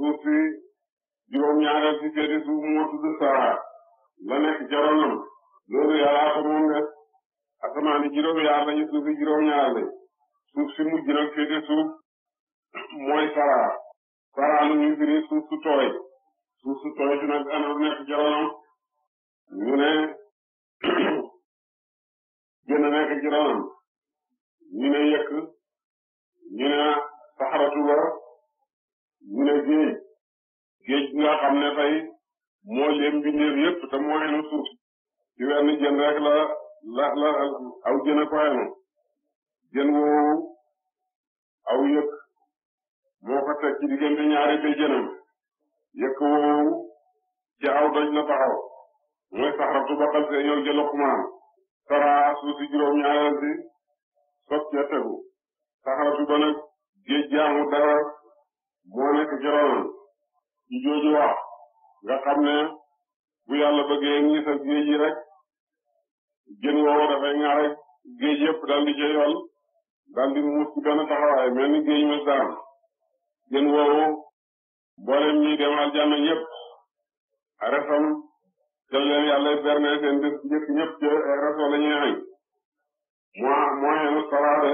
suuf si juróom-ñaareel si féete suuf moo tudd Sara la nekk ca ronam loolu yàllaa ko moom de asamaani juróom-ñaar lañu suuf si juróom-ñaar lañ suuf si mujj nag féete suuf mooy Sara Sara lu ñu firi suuf su tooy si nag ana nekk ca ronam ñu ne gën a nekk ci ronam ñu ne yëkk ñu ne saxaratu la ñu ne géej nga xam ne tey moo leen bindeef yépp te moo xenu suuf ci wenn jën rek la aw jën a ko xenu jën woowu aw yëkk moo ko teg ci diggante ñaari te jënam yëkk woowu ci aw doj la taxaw mooy saxaratu ba xal see ñëw jël Luqmaan Sara suuf si juróom-ñaareel si sot ca tegu saxaratu ba nag géej jaamu dara moo nekk ci ronam ci jooju wax nga xam ne bu yàlla bëggee ngi sa géej yi rek jën woowu dafay ñaar rek géej yëpp dal di ca yool dal di muus ci benn taxawaay mel ni géej mës daan jën woowu mboolem ñi dem aljanna ñëpp resam te leen yàlla berne seen dëkk njëkk ñëpp ca reso la ñuy xañ moo xenu Sara de